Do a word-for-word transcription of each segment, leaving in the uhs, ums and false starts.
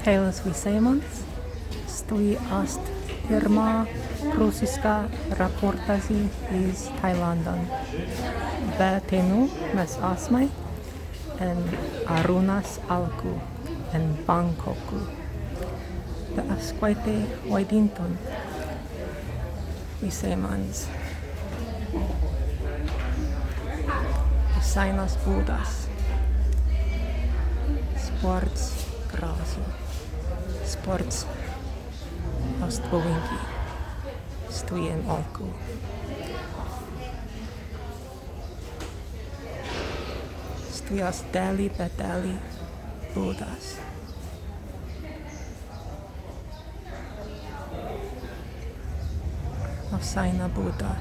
Teilīks wisēimans, stwi ast pirmā prūsiskā rapōrtazi iz Tailandan. Be teinū mes asmai en Arunas alku, en Bangkoku. Be as kwaitēi waidīntun wisēimans. Saīnas būdas. Spārts grazzu. Spārts ast buwīngi. Stwi en alku. Stwi ast delli be delli būdas. Saīna būda.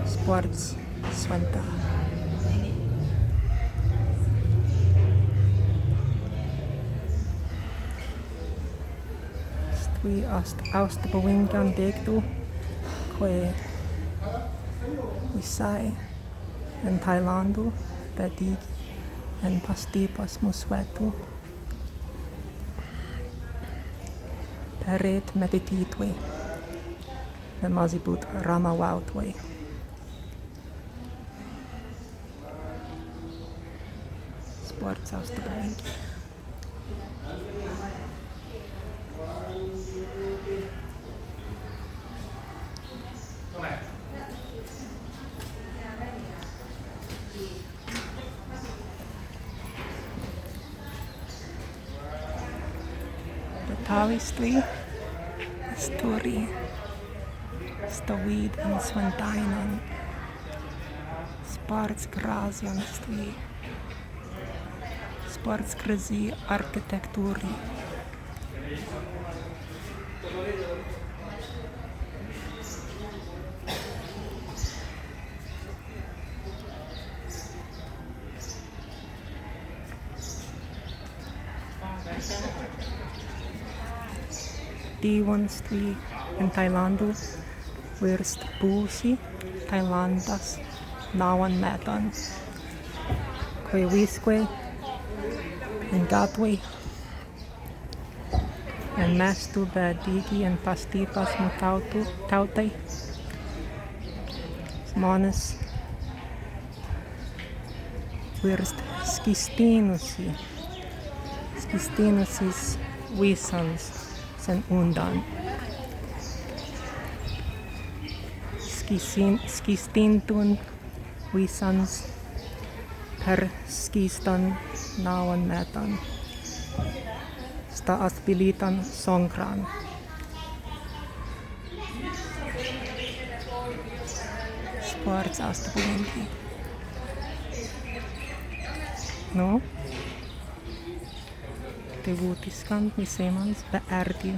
Spārts swintā. Stwi ast, ast buwīngi deīktu, kwēi wisāi en Tailandu, be dīgi en pastipasmu swētu, perēt meditītwei, be mazzi būt ramawautwei. Spārts ast buwīngi. Be tālis stwi, stwi stawīdan swintāinan. Spārts grazzjan stwi. Spārts grazzi architektūri. Dīwan stwi en Tailandu wīrst būsi Tailandas nawwan mettan. Kwēi wiskwēi en gatwei en mēstu be dīgi en pastipasmu tāutu, tāutai. Zmānes wīrst skīstinnusi, skīstinnusis wissans sen undan. Skīstin-, skīstintun wissans per skīstan nawwan mettan. Sta ast bilītan sōngran. Spārts ast buwīngi. Nu? Tēt būtiskan wisēimans be ērti